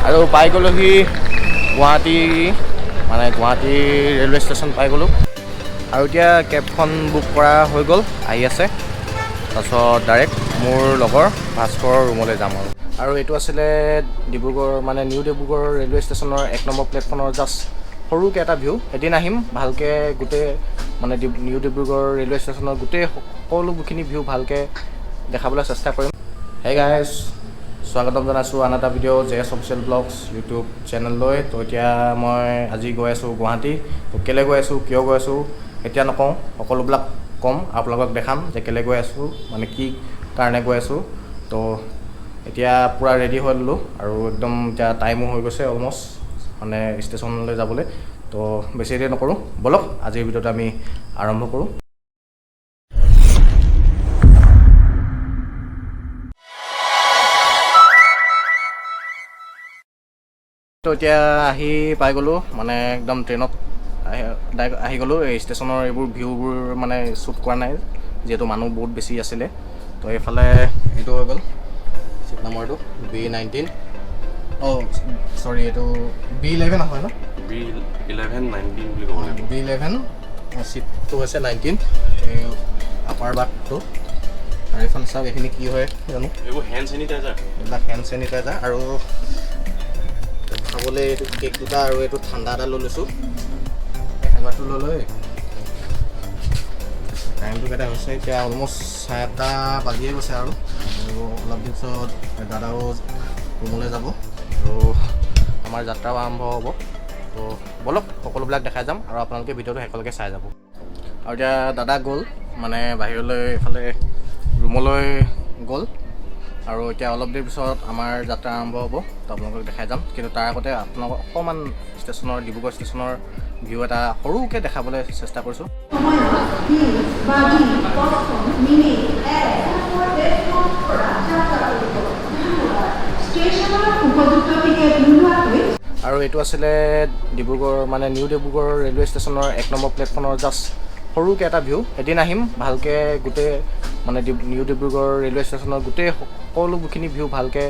আৰু পাই গ'লোহি গুৱাহাটী, মানে গুৱাহাটী ৰেলৱে ষ্টেচন পাই গ'লোঁ। আৰু এতিয়া কেবখন বুক কৰা হৈ গ'ল, আহি আছে। তাৰপিছত ডাইৰেক্ট মোৰ লগৰ ভাস্কৰৰ ৰুমলৈ যাম। আৰু এইটো আছিলে ডিব্ৰুগড়, মানে নিউ ডিব্ৰুগড় ৰেলৱে ষ্টেচনৰ 1 নম্বৰ প্লেটফৰ্মৰ জাষ্ট সৰুকৈ এটা ভিউ। এদিন আহিম ভালকৈ গোটেই মানে নিউ ডিব্ৰুগড় ৰেলৱে ষ্টেচনৰ গোটেই সকলোখিনি ভিউ ভালকৈ দেখাবলৈ চেষ্টা কৰিম। হে গাইজ, স্বাগতম জনাইছোঁ আন এটা video J S official blogs YouTube চেনেললৈ। তো এতিয়া মই আজি গৈ আছোঁ গুৱাহাটী। তো কেলৈ গৈ আছোঁ, কিয় গৈ আছোঁ এতিয়া নকওঁ, সকলোবিলাক ক'ম, আপোনালোকক দেখাম যে কেলৈ গৈ আছোঁ, মানে কি কাৰণে গৈ আছোঁ। তো এতিয়া পূৰা ৰেডি হৈ ল'লোঁ আৰু একদম এতিয়া টাইমো হৈ গৈছে অলমষ্ট মানে ষ্টেচনলৈ যাবলৈ। তো বেছি দেৰি নকৰোঁ, ব'লক আজিৰ ভিডিঅ'টো আমি আৰম্ভ কৰোঁ। তো এতিয়া আহি পাই গ'লোঁ, মানে একদম ট্ৰেইনত আহি ডাইৰেক্ট আহি গ'লোঁ। এই ষ্টেচনৰ এইবোৰ ভিউবোৰ মানে শ্বুট কৰা নাই, যিহেতু মানুহ বহুত বেছি আছিলে। তো এইফালে এইটো হৈ গ'ল চিট নম্বৰটো B19, অ' চৰি, এইটো B11 হয় ন? B11 19 বুলি ক'ব লাগিব। B11, চিটটো হৈছে 19, এই আপাৰ বাৰ্থটো। আৰু এইফালে চাওক, এইখিনি কি হয় জানো? এইবোৰ হেণ্ড চেনিটাইজাৰ। এইবিলাক হেণ্ড চেনিটাইজাৰ। আৰু খাবলৈ এইটো কেক দুটা আৰু এইটো ঠাণ্ডা এটা লৈ লৈছোঁ। হেলমেটটো লৈ লৈ টাইমটো কেইটা হৈছে এতিয়া? অলমষ্ট 7:30 বাজিয়ে গৈছে। আৰু আৰু অলপ দিন পিছত দাদাও ৰুমলৈ যাব আৰু আমাৰ যাত্ৰাও আৰম্ভ হ'ব। তো ব'লক, সকলোবিলাক দেখাই যাম আৰু আপোনালোকে ভিডিঅ'টো শেষলৈকে চাই যাব। আৰু এতিয়া দাদা গ'ল মানে বাহিৰলৈ, এইফালে ৰুমলৈ গ'ল। আৰু এতিয়া অলপ দেৰি পিছত আমাৰ যাত্ৰা আৰম্ভ হ'ব, তো আপোনালোকক দেখাই যাম। কিন্তু তাৰ আগতে আপোনালোকক অকণমান ষ্টেচনৰ, ডিব্ৰুগড় ষ্টেচনৰ ভিউ এটা সৰুকৈ দেখাবলৈ চেষ্টা কৰিছোঁ। সময়ত বি বা ডি পথখন মিনিট 1 প্লেটফৰ্মৰ পৰা যাত্ৰা কৰিব। ধন্যবাদ। ষ্টেচনৰ উপযুক্ত টিকেট নোলোৱাকৈ আৰু এইটো আছিলে ডিব্ৰুগড়, মানে নিউ ডিব্ৰুগড় ৰেলৱে ষ্টেচনৰ 1 নম্বৰ প্লেটফৰ্মৰ জাষ্ট সৰুকৈ এটা ভিউ। এদিন আহিম ভালকৈ গোটেই মানে নিউ ডিব্ৰুগড় ৰেলৱে ষ্টেচনৰ গোটেই সকলোখিনি ভিউ ভালকৈ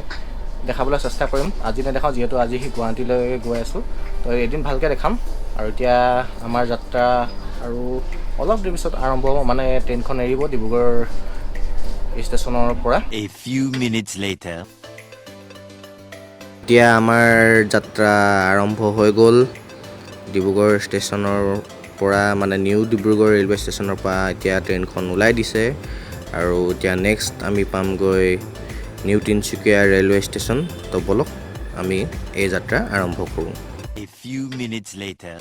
দেখাবলৈ চেষ্টা কৰিম। আজি নেদেখাওঁ, যিহেতু আজি গুৱাহাটীলৈ গৈ আছোঁ। তো এদিন ভালকৈ দেখাম। আৰু এতিয়া আমাৰ যাত্ৰা আৰু অলপ দেৰি পিছত আৰম্ভ হ'ব, মানে ট্ৰেইনখন এৰিব ডিব্ৰুগড় ষ্টেচনৰ পৰা। A few minutes later. এতিয়া আমাৰ যাত্ৰা আৰম্ভ হৈ গ'ল ডিব্ৰুগড় ষ্টেচনৰ পৰা, মানে নিউ ডিব্ৰুগড় ৰেলৱে ষ্টেচনৰ পৰা এতিয়া ট্ৰেইনখন ওলাই দিছে। আৰু এতিয়া নেক্সট আমি পামগৈ নিউ তিনিচুকীয়া ৰেলৱে ষ্টেচন। তো ব'লক, আমি এই যাত্ৰা আৰম্ভ কৰোঁ। A few minutes later.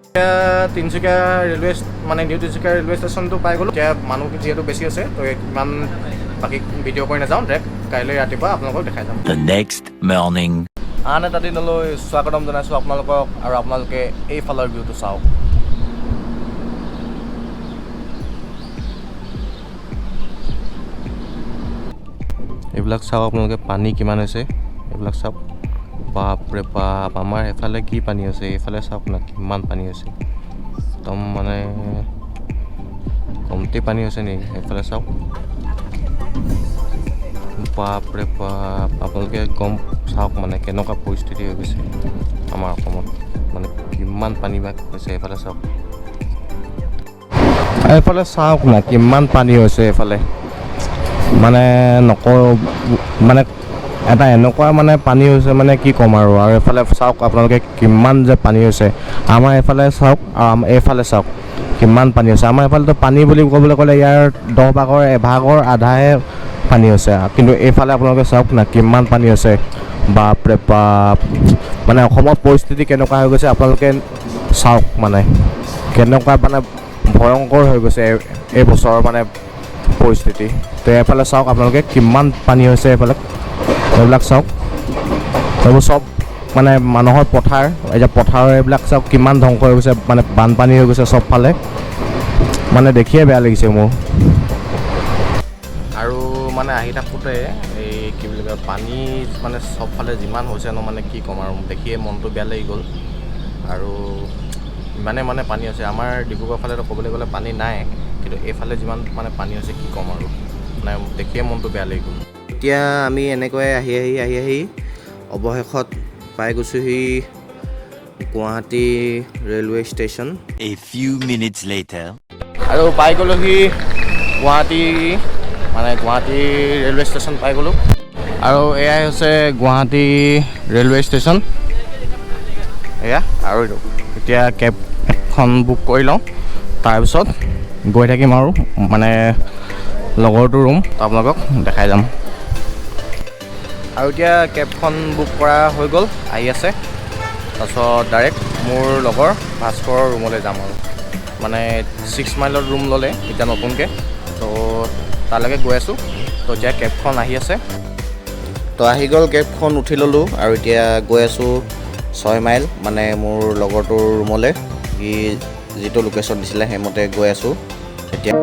এতিয়া তিনিচুকীয়া ৰেলৱে, মানে নিউ তিনিচুকীয়া ৰেলৱে ষ্টেচনটো পাই গ'লোঁ। এতিয়া মানুহ যিহেতু বেছি আছে, তো ইমান বাকী ভিডিঅ' কৰি নাযাওঁ, ডাইৰেক্ট কাইলৈ ৰাতিপুৱা আপোনালোকক দেখাই যাম। The next morning. আন এটা দিনলৈ স্বাগতম জনাইছোঁ আপোনালোকক। আৰু আপোনালোকে এইফালৰ ভিউটো চাওক। এইবিলাক চাওক আপোনালোকে, পানী কিমান হৈছে এইবিলাক চাওক। বাপৰে বাপ, আমাৰ এইফালে কি পানী হৈছে, এইফালে চাওক না কিমান পানী হৈছে। একদম মানে কমটি পানী হৈছে নেকি? এইফালে চাওক, বাপৰে বাপ। আপোনালোকে গম চাওক মানে কেনেকুৱা পৰিস্থিতি হৈ গৈছে আমাৰ অসমত, মানে কিমান পানী বা হৈছে। এইফালে চাওক, এইফালে চাওক না কিমান পানী হৈছে এইফালে। মানে নকওঁ, মানে এটা এনেকুৱা মানে পানী হৈছে, মানে কি ক'ম আৰু। আৰু এইফালে চাওক আপোনালোকে কিমান যে পানী হৈছে। আমাৰ এইফালে চাওক আৰু এইফালে চাওক কিমান পানী হৈছে। আমাৰ এইফালেতো পানী বুলি ক'বলৈ গ'লে ইয়াৰ 10 ভাগৰ এভাগৰ আধাহে পানী হৈছে, কিন্তু এইফালে আপোনালোকে চাওক না কিমান পানী হৈছে। বাপৰে বাপ, মানে অসমত পৰিস্থিতি কেনেকুৱা হৈ গৈছে আপোনালোকে চাওক, মানে কেনেকুৱা মানে ভয়ংকৰ হৈ গৈছে এই বছৰৰ মানে পৰিস্থিতি। তো এইফালে চাওক আপোনালোকে কিমান পানী হৈছে এইফালে, এইবিলাক চাওক। এইবোৰ চব মানে মানুহৰ পথাৰ, এতিয়া পথাৰৰ এইবিলাক চাওক কিমান ধ্বংস হৈ গৈছে, মানে বানপানী হৈ গৈছে চবফালে, মানে দেখিয়ে বেয়া লাগিছে মোৰ। আৰু মানে আহি থাকোঁতে এই কি বুলি কয়, পানী মানে চবফালে যিমান হৈছে ন, মানে কি ক'ম আৰু, দেখিয়ে মনটো বেয়া লাগি গ'ল। আৰু ইমানে মানে পানী হৈছে আমাৰ ডিব্ৰুগড় ফালেতো ক'বলৈ গ'লে পানী নাই, কিন্তু কিন্তু এইফালে যিমান মানে পানী হৈছে, কি ক'ম আৰু, মানে দেখিয়ে মনটো বেয়া লাগি গ'ল। এতিয়া আমি এনেকৈ আহি আহি আহি আহি অৱশেষত পাই গৈছোঁহি Guwahati railway station. A few minutes later. আৰু পাই গ'লোহি গুৱাহাটী, মানে গুৱাহাটী ৰেলৱে ষ্টেচন পাই গ'লোঁ। আৰু এয়াই হৈছে গুৱাহাটী ৰেলৱে ষ্টেচন এয়া। আৰু এতিয়া কেব এখন বুক কৰি লওঁ, তাৰপিছত গৈ থাকিম আৰু মানে লগৰটোৰ ৰুম আপোনালোকক দেখাই যাম। আৰু এতিয়া কেবখন বুক কৰা হৈ গ'ল, আহি আছে। তাৰপিছত ডাইৰেক্ট মোৰ লগৰ ভাস্কৰৰ ৰুমলৈ যাম আৰু মানে 6 মাইলত ৰুম ল'লে এতিয়া নতুনকৈ, তো তালৈকে গৈ আছোঁ। তো এতিয়া কেবখন আহি আছে। তো আহি গ'ল কেবখন, উঠি ল'লোঁ আৰু এতিয়া গৈ আছোঁ 6 মাইল, মানে মোৰ লগৰটোৰ ৰুমলৈ। সি যিটো লোকেশ্যন দিছিলে, সেইমতে গৈ আছোঁ এতিয়া।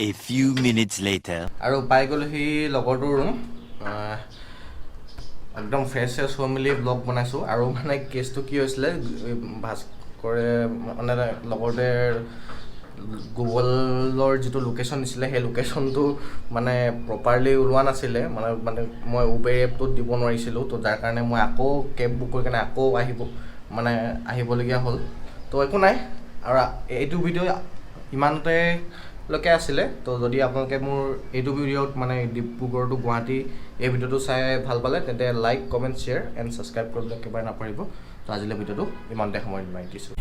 A few minutes later. আৰু পাই গ'লোহি লগৰটোৰ ৰুম। একদম ফ্ৰেছ চেছ হৈ মেলি ব্লগ বনাইছোঁ। আৰু মানে কেছটো কি হৈছিলে, এই ভাস্কৰে মানে লগৰটোৱে গুগলৰ যিটো লোকেশ্যন দিছিলে, সেই লোকেশ্যনটো মানে প্ৰপাৰলি ওলোৱা নাছিলে। মানে মানে মই উবেৰ এপটোত দিব নোৱাৰিছিলোঁ। তো যাৰ কাৰণে মই আকৌ কেব বুক কৰি কেনে আকৌ আহিব মানে আহিবলগীয়া হ'ল। তো একো নাই, আৰু এইটো ভিডিঅ' ইমানতেলৈকে আছিলে। তো যদি আপোনালোকে মোৰ এইটো ভিডিঅ'ত, মানে ডিব্ৰুগড় টু গুৱাহাটী এই ভিডিঅ'টো চাই ভাল পালে, তেন্তে like, comment, share and subscribe কৰিবলৈ একেবাৰে নাপাহৰিব। তো আজিলৈ ভিডিঅ'টো ইমানতে সামৰণি মাৰি দিছোঁ।